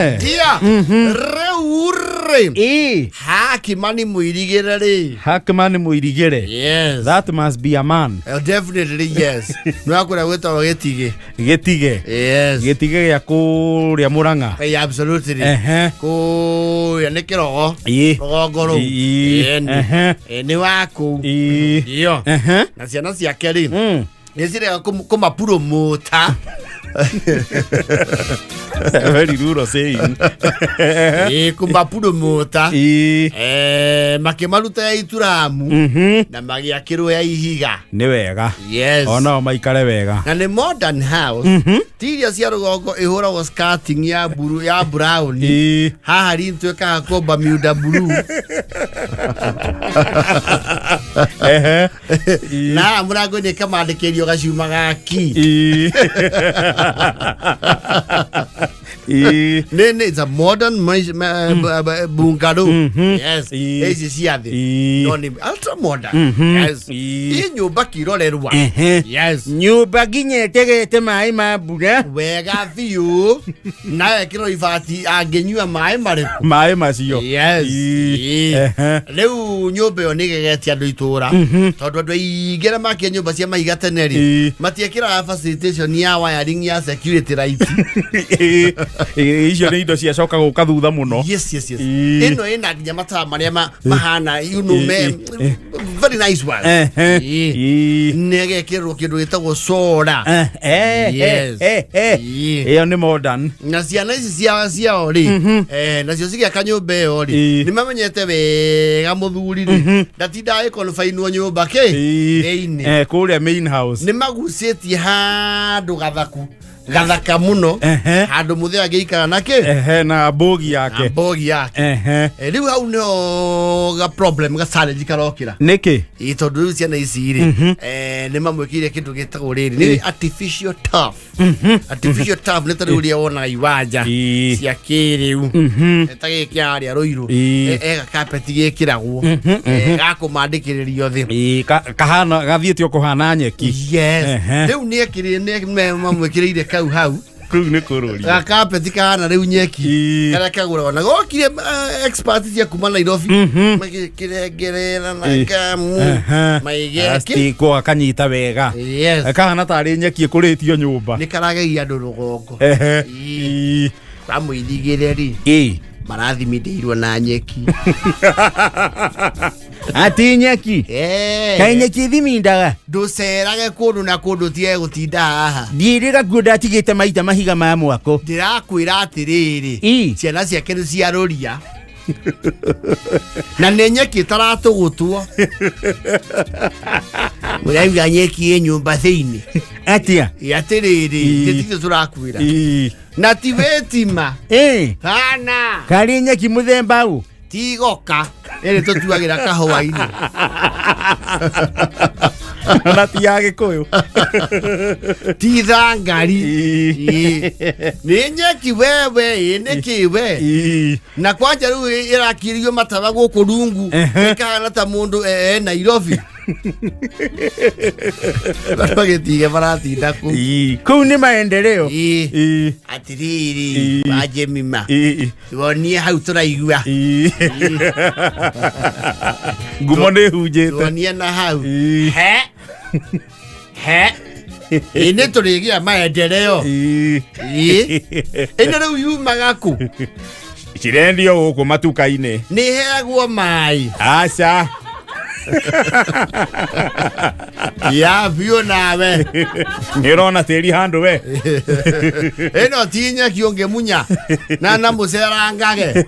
Ndia rĩu rĩ Ĩĩ. Hakimani mũirigĩre rĩ. Hakman mũirigĩre. Yes. That must be a man. Definitely yes. Nĩwakũrĩa gwĩtagwo gĩtigĩ. Gĩtige. Yes. Gĩtige gĩa kũrĩa Mũrang'a. Hey, absolutely. Ehe. Kũrĩa nĩ kĩrogo. Ĩĩ. Rũgongo rũu. Ĩĩ. Ĩni. Ehe. Ĩ, nĩ waku. Ĩĩ. Ndio. Ehe. Na ciana ciake rĩ nĩ cirega kũmapuromota. Very rural saying. Ĩ, kũmapuromota. Ĩĩ. Eh, makĩmaruta ya ituramu na magĩakĩrwo ya ihiga. Nĩ wega. Yes. Onao maikare wega. Na nĩ modern house. Ti iria cia rũgongo ĩhũragwo skirting ya buru ya brown. Ĩĩ. Haha rintu ĩkahakwo Bermuda blue. Ehe. Ĩĩ. Na haha mũrango-inĩ ĩkamandĩkĩrio gacuma ga ki. Ĩĩ. Ĩĩ. Nĩ nĩ it's a modern bungalow. Yes. Ĩĩ. Ici cia thĩ. Ĩĩ. No nĩ ultra modern. Yes. Ĩĩ. Ĩ nyũmba kirorerwa. Ehe. Yes. Nyũmba nginya ĩtegete maĩ ma mbura. Wega biũ. Na ekĩrwo ibati angĩnyua maĩ marĩkũ. Maĩ macio. Yes. Ĩĩ. Ĩĩ. Ehe. Rĩu nyũmba ĩyo nĩ ĩgegetie andũ itũra tondũ andũ aingĩ arĩa makia nyũmba cia mahiga tene rĩ Ĩĩ. matiekĩraga facilitation ya wiring ya security light. Ĩĩ. Ĩĩ, icio nĩ indo ciacoka gũka thutha mũno. Yes. Ĩĩ. Ĩno ĩna nginya matawa marĩa mahana you know, me, Ĩĩ. very nice ones. Ehe. Ĩĩ. Ĩĩ. Nĩ ĩgekĩrwo kĩndũ gĩtagwo solar. Eh, eh, Yes. eh, eh. Ĩĩ. Ĩyo nĩ modern. Na ciana ici cia ciao rĩ nacio cigĩaka nyũmba ĩyo rĩ Ĩĩ. nĩ mamenyete wega mũthuri rĩ ndatindaga ĩkonbainwo nyũmba kĩ Ĩĩ. thĩinĩ. Eh, kũrĩa main house. Nĩ magucĩtie handũ gathaku gathaka mũno Ehe. handũ mũthee angĩikara na kĩ Ehe, na mbogi na yake. mbogi yake. Ehe. Rĩu hau nĩho ga problem ga challenge karokĩra. Nĩkĩ? Ĩ, tondũ rĩu ciana ici rĩ nĩ mamwĩkĩire kĩndũ gĩtagwo rĩrĩ nĩ artificial turf. Artificial turf nĩ ta rĩu ũrĩa wonaga iwanja Ĩĩ. cia kĩrĩu ta gĩkĩ kĩa harĩa Rũirũ. Ĩĩ. Ega carpet gĩkĩragwo gakũmandĩkĩrĩrio thĩ. Ĩĩ, kahana gathiĩte o kũhana nyeki. Yes. Ehe. Rĩu nĩ ekĩrĩ nĩ mamwĩkĩrĩire kau hau Kũu nĩ kũrũria. gakapeti kahana rĩu nyeki Ĩĩ. karĩa kagũragwo na gokire expert cia kuma Nairobi magĩkĩrengerera na Ĩĩ. ngamu Ehe. maigeki. Astikwo akanyita wega. Yes. Kahana tarĩ nyeki ĩkũrĩtio nyũmba. Nĩ karagegia andũ rũgongo. Ehe. Ĩĩ. Ĩĩ. Bamũirigĩre rĩ Ĩĩ. marathimindĩirwo na nyeki. Ati nyeki. Eh. Kaĩ nyeki ithimindaga? Ndũcerage kũndũ na kũndũ tige gũtinda haha. Ndiĩrĩga kuo ndatigĩte maita mahiga ma mwako. Ndĩrakwĩra atĩrĩrĩ Ĩ. ciana ciake nĩ ciarũria na nĩ nyeki ĩtaratũgũtwo mũrauga nyeki ĩ nyũmba thĩinĩ. Atia? Ĩ, atĩrĩrĩ Ĩ. gĩtithio tũrakwĩra Ĩĩ. na ti wĩtima Ĩĩ. kana Karĩ nyeki mũthemba ũ? Tigoka ĩrĩ tũtuagĩra kahũa-inĩ. Na ti ya gĩkũyũ. Ti thangari. Ĩĩ. Ĩ. Nĩ nyeki wewe ĩ nĩkĩ we Ĩĩ. Na kwanja rĩu ĩrakĩrio matawa gũkũ rungu Ehe. ĩkahana ta mũndũ e Nairobi. Magĩtige maratinda kũu. Ĩĩ. Kũu nĩ maendeleo. Ĩĩ. Ĩĩ. Atĩrĩrĩ Ĩĩ. wajemima Ĩĩ. tuonie hau tũraigua. Ĩĩ. Ngumo nĩ hunjĩte. Tuonie na hau. Ĩĩ. He he ĩ nĩ tũrĩgĩa maendeleo. Ĩĩ. Ĩ ĩno rĩu yumaga kũ? Cirendio gũkũ matuka-inĩ. Nĩ heagwo maĩ? Aca. Ya biũ nawe. Nĩ ũrona tĩri handũ we. Ĩno ti nyeki ũngĩmunya na mũcerangage.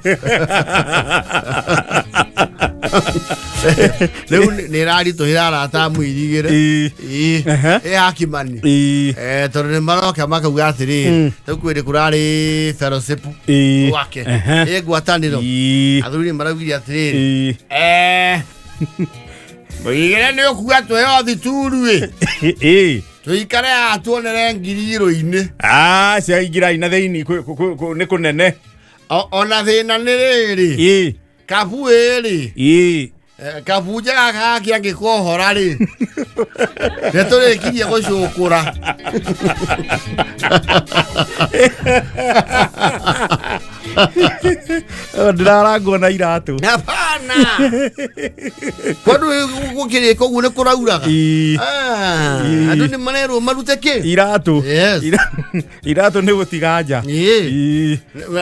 Rĩu nĩ ĩraritũhĩra arata mũirigĩre. Ĩĩ. Ĩĩ. Ehe. Ĩ hakimani. Ĩĩ. Tondũ nĩ maroka makauga atĩrĩrĩ rĩu kwĩrĩ kũrarĩ fellowship Ĩĩ. gwake Ehe. ĩ ngwatanĩro. Ĩĩ. Athuri nĩ maraugire atĩrĩrĩ Ĩĩ. Mũigĩre nĩ ũkuga twĩho thituru ĩ Ĩĩ. tũikare haha tuonere ngiriro-inĩ. Aca ingĩrai na thĩinĩ nĩ kũnene. Ona thĩna nĩ rĩrĩ Ĩĩ. kabu ĩrĩ Ĩĩ. Kabunja gaka gakĩangĩkohora rĩ, nĩ tũrĩkirie gũcũkũra. Ndĩrarangwo na iratũ. Hapana, kwandũ gũkĩrĩka ũguo nĩ kũrauraga. Ii. Ah, Ii. andũ nĩ marerwo marute kĩ? Iratũ. Yes. Iratũ nĩ gũtiga nja. Ĩĩ. Ii.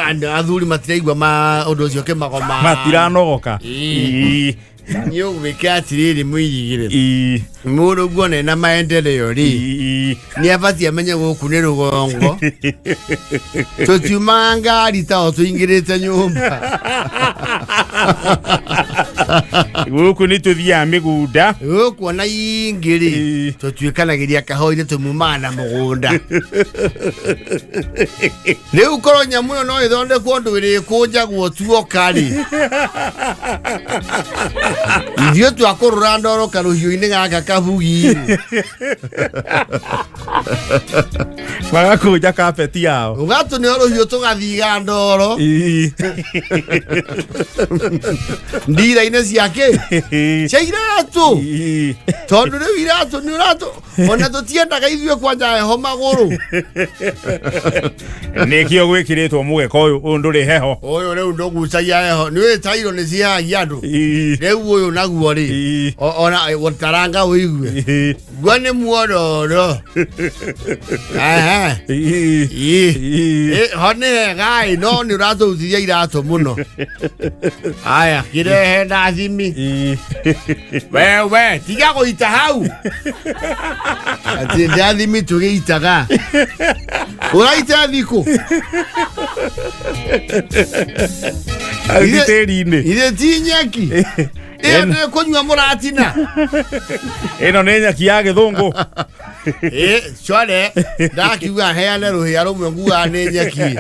Andũ athuri matiraigua ma ũndũ ũcio kĩmagoma. Matiranogoka. Ii. Ii. Nĩ ũgwĩka atĩrĩrĩ, mũirigĩre Ii. mũndũ guona ena maendeleo rĩ, Ii. nĩ abatiĩ amenye gũkũ nĩ rũgongo, tũtiumaga ngari tao tũingĩrĩte nyũmba. Gũkũ nĩ tũthiaga mĩgũnda. Gũkũ ona ingĩ rĩ, Ii. tũtuĩkanagĩria kahũa-inĩ, tũmumaga na mũgũnda. Rĩu korwo nyamũ ĩyo no ĩthondekwo ũndũ ĩrĩkũnjagwo tuoka rĩ, ithuĩ twakũrũra ndoro karũhiũ-inĩ gaka kabugi rĩ. Magakũnja kapeti yao. Ũgatũneo rũhiũ tũgathiga ndoro Ii. ndira-inĩ ciake cia iratũ. Ii. Tondũ rĩu iratũ nĩ ũratũ, ona tũtiendaga ithuĩ kwanja heho magũrũ. Nĩkĩo gwĩkĩrĩtwo mũgeka ũyũ, ũyũ ndũrĩ heho. Ũyũ rĩu ndũgucagia heho, nĩ ũĩ tairo nĩ cihagia andũ. Ii. Rĩu ũyũ naguo rĩ, Ii. ona taranga ũigue. Ii. Guo nĩ muororo. Ehe. Ii. Ii. Ii. Ho nĩ hega ĩ, no nĩ ũratũrutithia iratũ mũno. Aya, kĩrehe ndathimi. Ii. Wewe, tiga gũita hau. Atĩ ndathimi tũgĩitaga. Ũraita thikũ. Athi tĩri-inĩ. Ithe ti nyeki. Ĩyo nĩ kũnyua mũratina. Ĩno nĩ nyeki ya gĩthũngũ. Ĩ, core, ndakiuga heane rũhĩa rũmwe nguaga nĩ nyeki.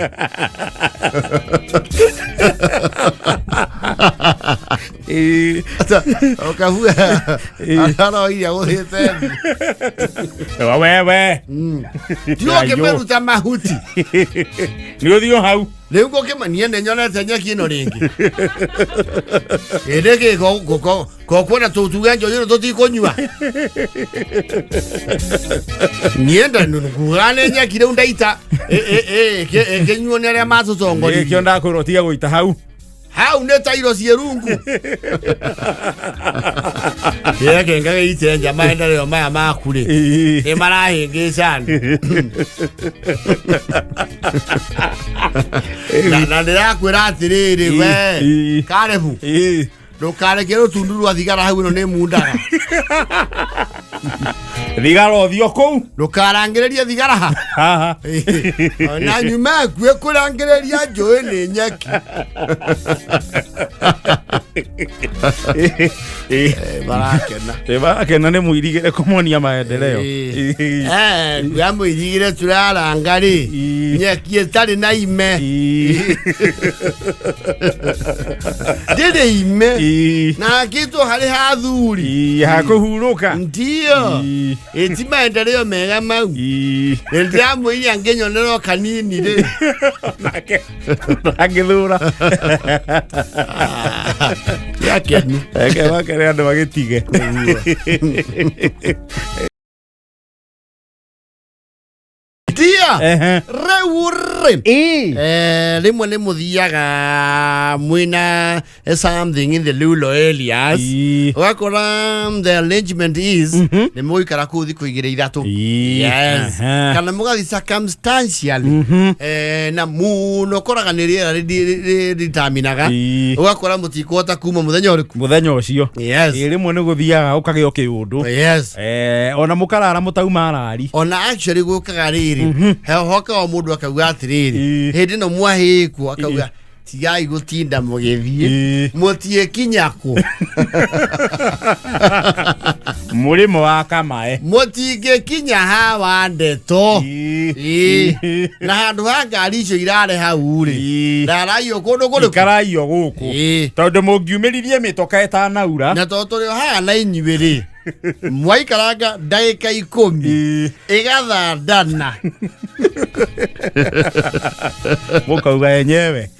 Ii. Ũkabua aroiria gũthiĩte thĩ. Wewe. Tiga ũkĩmĩruta mahuti. Nĩ ũthiĩ hau. Rĩu ngũkĩmanie nĩ nyonete nyeki ĩno rĩngĩ. Ĩndĩ kĩ kokwenda tũtuge njohi ĩno tũtikũnyua. Niĩ ngugaga nĩ nyeki rĩu ndaita ĩkĩnyuo nĩ arĩa matũtongoririe. Nĩkĩo ndakwĩra ũtige gũita hau. Hau nĩ tairo ciĩ rungu. Gĩake ngagĩite nja maendeleo maya maku rĩ, Ii. nĩ marahĩngĩca andũ. Na ndĩrakwĩra atĩrĩrĩ, we Ii. Karebu, Ii. ndũkareke rũtundu rwa thigara hau, ĩno nĩ mundaga. Thigara ũthiĩ o kũu. Ndũkarangĩrĩrie thigara ha. Haha. Ona nyuma akuĩ kũrangĩrĩria njũĩ nĩ nyeki. Marakena. Marakena nĩ mũirigĩre kũmonia maendeleo. Ĩĩ. Nguya mũirigĩre tũraranga rĩ, Ii. nyeki ĩtarĩ na ime. Ii. Ndĩrĩ ime. Ii. Na hakĩtwo harĩ ha athuri. Ii, hakũhurũka. Ndio. Ii. Ĩti maendeleo mega mau. Ii. Nĩ ndĩramwĩria ngĩnyonera o kanini rĩ. Nake agĩthura. Yakeni. Reke makere andũ magĩtige. Ndia. Ehe. Rĩu rĩ. Ii. Rĩmwe nĩ mũthiaga mwĩna something in the rural areas. Ii. Ũgakora the arrangement is nĩ mũgũikara kũu thikũ igĩrĩ ithatũ. Ii. Yes. Aha. Kana mũgathiĩ circumstantially. Na mũno ũkoraga nĩ rĩera rĩtaminaga. Ii. Ũgakora mũtikũhota kuma mũthenya ũrĩkũ. Mũthenya ũcio. Yes. Ĩ, rĩmwe nĩ gũthiaga ũkagĩa kĩũndũ. Yes. Ona mũkarara mũtauma arari. Ona actually gũkaga rĩrĩ, hoka o mũndũ akauga atĩrĩrĩ, Ii. hĩndĩ ĩno mwahĩkwo akauga tigai gũtinda mũgĩthiĩ, Ii. mũtiĩkinya kũ. Mũrĩmo wa kamae. Mũtingĩkinya hawa ndeto. Ii. Ii. Na handũ ha ngari icio irare hau rĩ, Ii. raraio kũndũ kũrĩkũ. Ikaraio gũkũ. Ii. Tondũ mũngiumĩririe mĩtoka ĩtanaura. Na tondũ tũrĩ o haha na inyuĩ rĩ. Mwaikaranga ndagĩka 10 ĩgathandana. Mũkauga enyewe.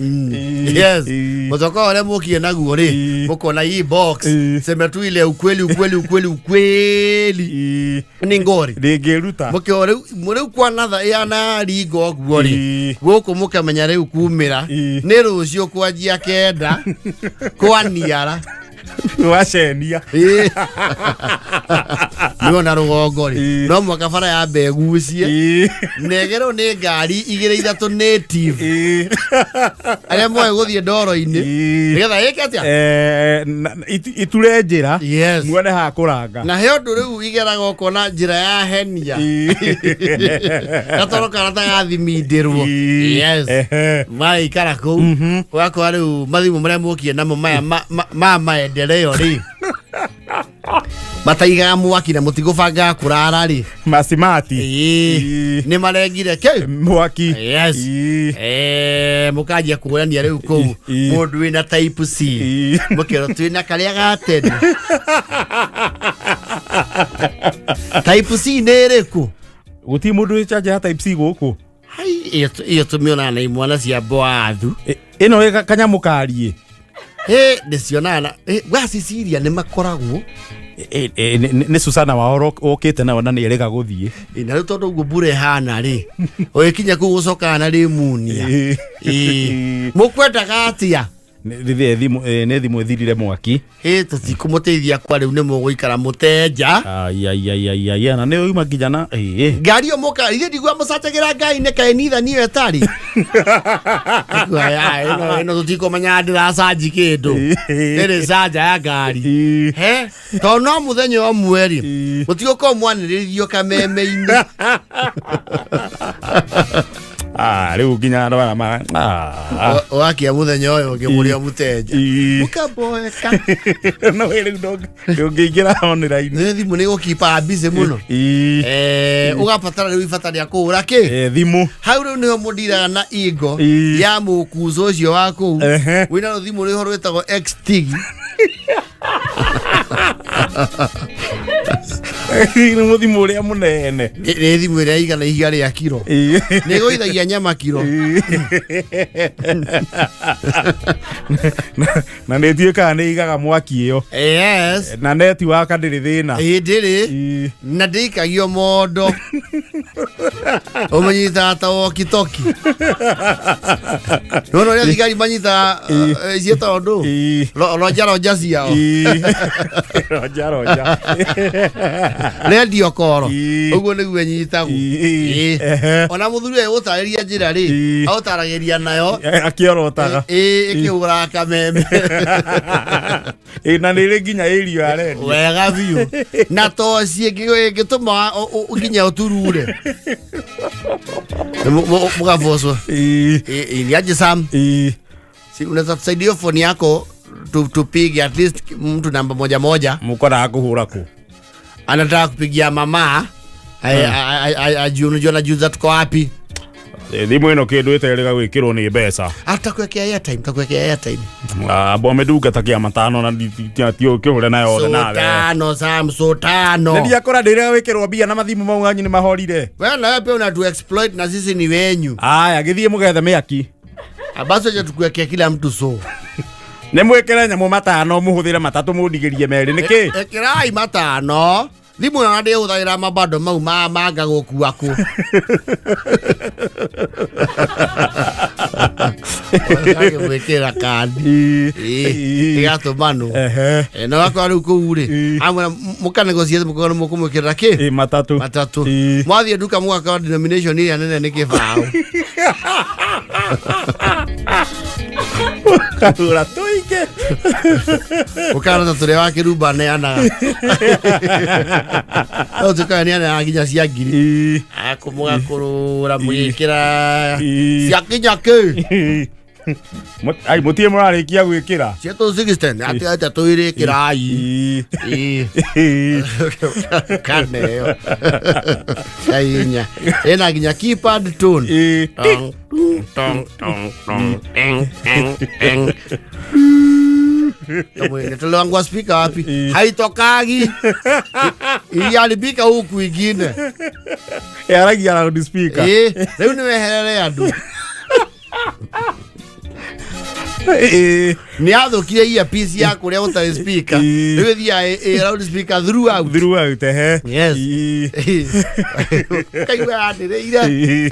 Yes. Mũcoka ũrĩa mũkie naguo rĩ, mũkona hii box, sema tu ile ukweli ukweli ukweli ukweli, nĩ ngori. Ndĩngĩruta. Mũkĩo rĩu rĩu kwanatha ĩana ringo ũguo rĩ, gũkũ mũkamenya rĩu kumĩra nĩ rũciũ kwanjia 9 kwaniara. Wacenia. Nĩwona rũgongo rĩ, no mwaka bara ya mbegucie negerwo nĩ ngari igĩrĩ ithatũ native arĩa moĩ gũthiĩ ndoro-inĩ nĩgetha ĩke atĩa? Eh, iture njĩra. Yes. Muone ha kũranga. Na he ũndũ rĩu igeraga ũkona njĩra ya henia gatoro karata gathimindĩrwo. Yes. Magaikara kũu, ũgakora rĩu mathimũ marĩa mokie namo maya ma maendeleo rĩ, mataigaga mwaki na mũtigũbangaga kũrara rĩ. Macimati. Ĩĩ. Nĩ marengire kĩ Mwaki. Yes. Eh, mũkanjia kũgũrania rĩu kũu mũndũ wĩna type C, mũkerwo twĩna karĩa ga tene. Type C nĩ ĩrĩkũ? Gũtirĩ mũndũ wĩ charger ya type C gũkũ. Hai, ĩyo tũmĩonaga na imwana cia Boathu. Ĩno ĩ kanyamũ kariĩ. Ĩ ndĩcionaga na wa Cecilia nĩ makoragwo. Nĩ Susana wao ũkĩte nayo na nĩ erĩga gũthiĩ. Ĩ, na rĩu tondũ ũguo mbura ĩhana rĩ, ũgĩkinya kũu gũcokaga na rĩmunia. Ĩ, mũkwendaga atĩa? Nĩ thimũ ĩthirire mwaki. Ĩ, tũtikũmũteithia kwa rĩu nĩ mũgũikara mũtenja. Aiaiaiaia, na nĩ ũima nginya na ĩ. Ngari ĩyo mũka ithuĩ ndigua mũcacagĩra ngari-inĩ kaĩ nithani ĩyo ĩtarĩ. Aya, ĩno tũtikũmenya ndĩracanji kĩndũ. Ĩrĩ canja ya ngari. He, tondũ no mũthenya ũmwe rĩ, mũtigũkorwo mwanĩrĩrio kameme-inĩ. Ah, rĩu nginya andũ aya ma ah. Ũgakia mũthenya ũyũ ũngĩ mũrĩ o mũtenja. Mũkaboeka. No rĩu ndũngĩingĩra online. Nĩ thimũ nĩ gũkipa busy mũno. Eh, ũgabatara rĩu ibata rĩa kũgũra kĩ? Thimũ. Hau rĩu nĩho mũndiraga na ingo ya mũkuco ũcio wa kũu. Wĩna rũthimũ rwĩho rwĩtagwo Xtig. Nĩ mũthimũ ũrĩa mũnene. Nĩ thimũ ĩrĩa igana ihiga rĩa kiro. Nĩ ĩgũithagia nyama kiro. Na nĩ ĩtuĩkaga nĩ igaga mwaki ĩyo. Yes. Na netiwaka ndĩrĩ thĩna. Ĩ ndĩrĩ. Na ndĩikagio mondo. Ũmĩnyitaga ta walkie-talkie. Nĩwona ũrĩa thigari manyitaga ciĩtagwo ndũ? Ronja ronja ciao. Ronja ronja. Rendio koro. Ũguo nĩguo ĩnyitagwo. Ĩ. Ona mũthuri ũyũ gũtarĩria njĩra rĩ, aũtaragĩria nayo. Akĩorotaga. Ĩ, ĩkĩhũraga kameme. Ĩ, na nĩ ĩrĩ nginya ĩrio ya redio. Wega biũ. Na toci ĩngĩtũma nginya ũturure. Mũgabocwo. Ni aje Sam? Si unaweza tusaidia hiyo phone yako tupige at least mtu namba moja moja. Mũkoraga kũhũra kũ? Anataka kupigia mama. Unajua anajiuliza tuko wapi? Thimũ ĩno kĩndũ ĩterĩga gwĩkĩrwo nĩ mbeca. Atakuwekea airtime, takuwekea airtime. Amba ũmĩndunga ta kĩama tano na ti ũkĩhũre nayo othe nawe. Sotano, Sam, sotano. Nĩ ndiakora ndĩrega gwĩkĩrwo mbia na mathimũ mau ganyu nĩ mahorire. Wewe na wewe pia unatu exploit na sisi ni wenyu. Aya, gĩthiĩ mũgethe mĩaki. Basi acha tukuwekea kila mtu so. Nĩ mwĩkĩre nyamũ matano mũhũthĩre matatũ mũndigĩrie merĩ nĩkĩ? Ĩkĩrai matano. Thimũ ĩno ndĩhũthagĩra mabando mau ma manga gũkua kũ. Agĩmwĩkĩra kandi. Ĩgatũmanwo. Na wakora rĩu kũu rĩ, amwe mũkanegotiate mũkona mũkũmwĩkĩrĩra kĩ? Matatũ. Matatũ. Mwathiĩ nduka mũgakora denomination ĩrĩa nene nĩ kĩbaũ. Karura tũingĩ. Ũkarora tũrĩa wa kĩrumba neanaga. No tukaga nĩ nginya cia ngiri. Akũmũgakũrũra mũgĩkĩra cia kinya kĩ? Ai mũtirĩ mũrarĩkia gwĩkĩra. Cia tũ 60 atĩ atĩ tũirĩkĩrai. Kaneo. Kainya. Ĩna nginya keypad tone. Tong, tong, tong, tong, teng, teng, teng. Natolewa speaker wapi? Ii. Haitokagi. Iliharibika huku ingine. Yaragia loud speaker. Rĩu nĩ weherere andũ. Nĩ athũkire earpiece ya kũrĩa gũtarĩ speaker. Rĩu ĩthiaga ĩ loud speaker throughout. Throughout, ehe. Yes. Kaigua yanĩrĩire.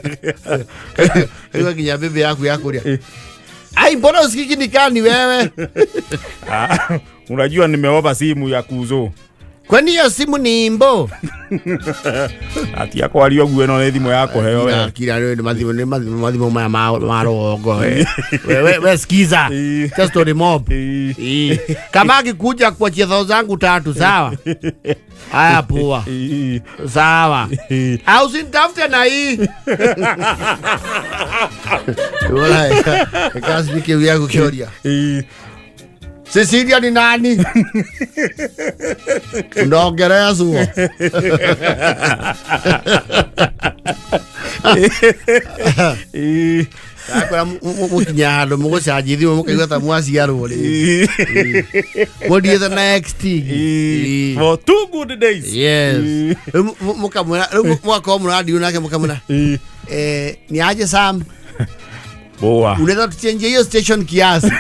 Kaigua nginya mbĩmbĩ yaku ya kũrĩa. Ai, mbona usikiki nikani wewe? Ah, unajua nimeomba simu ya kuzo. Kwani hiyo simu ni imbo? Ati akwaria ũguo, ĩno nĩ thimũ ya kũheo we. Kira rĩu nĩ mathimũ, nĩ mathimũ, mathimũ maya ma rũgongo we. We we sikiza. Just story mob. Kama akikuja kuachia thao zangu tatu, sawa? Haya, poa. Sawa. Au usinitafute na hii. Wala, kazi nike yangu kioria. Cecilia ni nani? Ndongerezwo. Akora mũkinya handũ mũgũcanji thimũ mũkaigua ta mwaciarwo rĩ. Mũthiĩte na XT. For 2 good days. Yes. Rĩu mũkamwĩra, rĩu mũgakorwo mũrandiũ nake mũkamwĩra, "Ni aje Sam?" Poa. "Unaweza tuchenjie hiyo station kiasi?"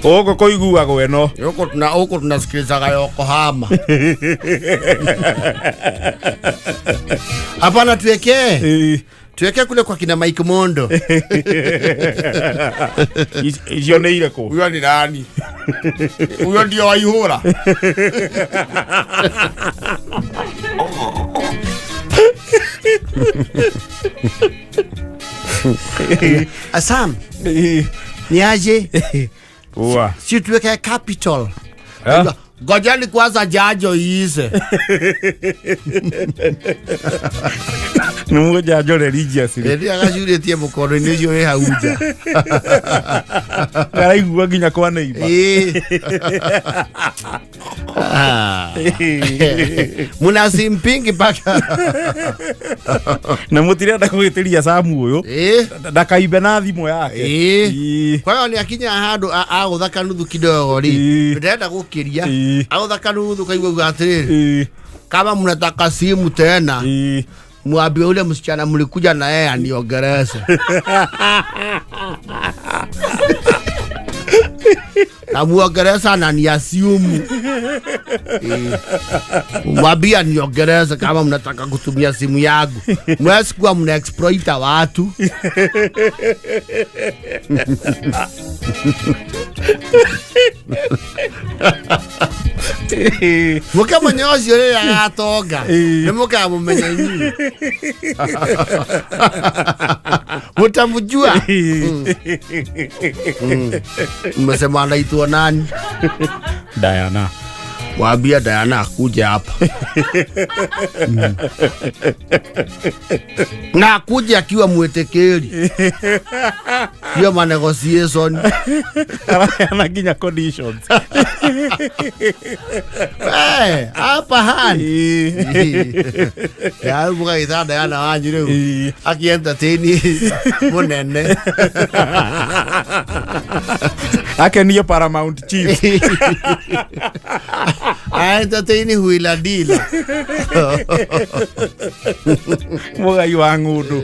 Gũkũ kũiguagwo ĩno. Huko tunasikilizaga Yokohama. Hapana, tuwekee. Tuwekee kule kwa kina Mike Mondo. Icio nĩ irĩkũ? Huyo ni nani? Huyo ndio Waihura. Asam, ni aje? Poa. Si tuweke Capital. Ah. Ngojani kwanza jajo iise. Nĩ mũgũnjanjo religiously. Ĩndĩ agacurĩtie mũkono-inĩ ũcio wĩ hau nja. Karaigua nginya kwa neighbor. Ĩĩ. Ah. Munasimpingi mpaka. Na mũtirenda kũgĩtĩria Samu ũyũ ndakaimbe na thimũ yake. Kwa hiyo nĩ akinya handũ agũtha kanuthu kidogo rĩ, ndĩrenda gũkĩria. Agũtha kanuthu kaigua uga atĩrĩrĩ, "Kama mnataka simu tena, mwambie ule msichana mlikuja na yeye aniongereze." Namuongereza na niasiumu. Mwambie aniongereze kama mnataka kutumia simu yangu. Mwezi kuwa mna exploita watu. Mũkamenya ũcio rĩrĩa agatonga, nĩ mũkamũmenya inyuĩ. Mũtamjua. Mmesema anaitwa nani? Diana. Mwambia Diana akuje hapa. Na akuje akiwa mwĩtĩkĩri. Sio ma negotiation. Araheana nginya conditions. Hapa hani. Ya mũgagĩta Diana wanyu rĩu. Aki entertain mũnene. Akenie Paramount Chief. Entertain Huila Dila. Mũgai wa ng'ũndũ.